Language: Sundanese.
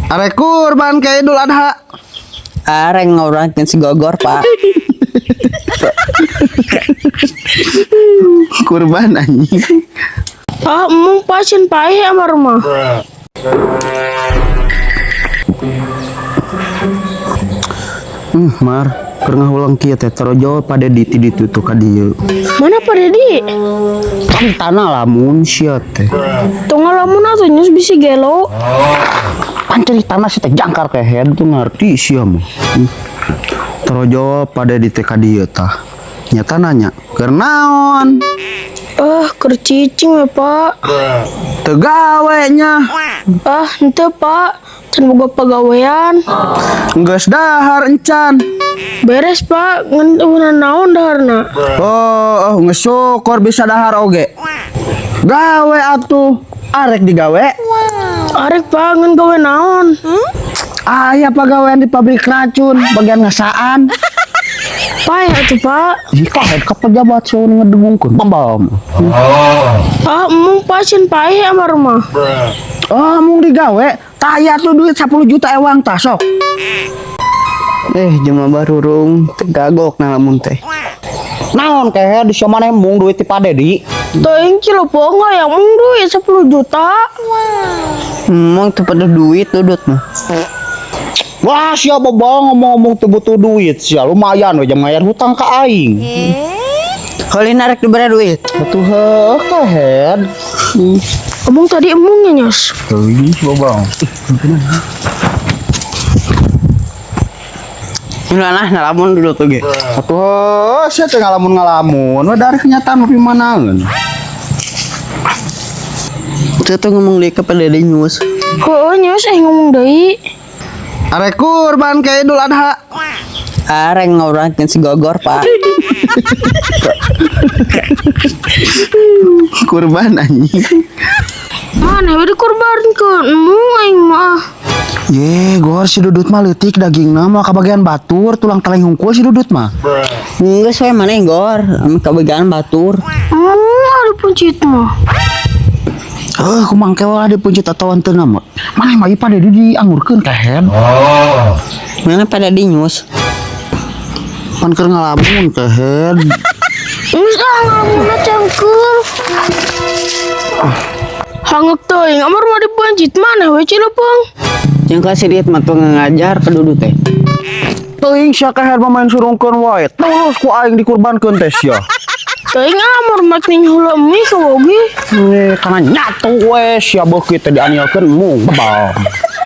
Arek kurban ke Idul Adha. Arek ngorbankeun si Gogor, Pak. Kurban anjing. Ah, embung pasien paeh amar mah. Mar, keur ngahulang kieu teh torojol pada di ti ditu tuh ka dieu. Mana Pak Dedi? Kan tanah lamun sia teh. Tong ngalamun atuh nyus bisi gelo. Pan ceritana si teh jangkar kehed tuh ngerti sia mah. Torojol pada di teh ka dieu tah. Nyata nanya, keur naon? Ah, keur cicing we, Pak. Teu gawe nya. Ah, henteu, Pak. Can boga pagawean. Geus dahar encan. Beres, Pak. Ngan eueuh naon daharna. Oh, oh geus syukur bisa dahar oge. Gawe atuh. Arek digawe. Arek, Pak, ngan gawe naon? Aya pagawean di pabrik racun, bagian ngasaan. Paeh atuh, Pak. Ih, kahet ka pejabat sieun ngedengungkeun. Bam. Ah, embung pasien paeh amar mah. Oh, mung digawe, taya tuh duit 10 juta ewang tah sok. Jelema barurung teu gagok ngalamun teh. Naon kehe di sia maneh mung duit ti Pak Dedi? Teuing cileupong hayang mung duit 10 juta. Emang teu peduh duit dudut mah. Wah, sia bobong ngomong-ngomong teu butuh duit sia lumayan we jang mayar hutang ka aing. Heulina rek dibere duit. Atuh heuh kehed. Emung tadi emungnya nyos. Teuing bobong. Nah, ngalamun dudut oge. Atuh heuh sia teh ngalamun-ngalamun we dari kenyataan mah manaeun. Teu tuh ngomong deui ka Pak Dedi nyus. Heueuh nyos eh ngomong deui. Arek kurban ke Idul Adha. Arek ngorbankeun si Gogor, Pak. Kurban anjing. Mana we dikurbankeun embung aing mah. Ye, gor si Dudut mah leutik dagingna mah kabagian batur, tulang teleng hungkul si Dudut mah. Geus we maneh gor, ame kabagian batur. Embung ari puncit mah. Kumaha engke lah dipuncit atawa henteu mah. Maneh mah ieu Pak Dedi diangurkeun kehed. Mana Pak Dedi nyus? Pan keur ngalamun kehed. Geus ah ngalamunna cangkeul. Hangek teuing amar mah dipuncit mana we cileupong. Jeung ka si Dit mah tuh ngajar ka Dudut teh. Teuing sia kehed mah main surungkeun wae. Terus ku aing dikurbankeun teh sia. Teuing amar mah ning heula mie ka wogi. Karena nyatu we sia beuki teh dianielkeun mung bebal.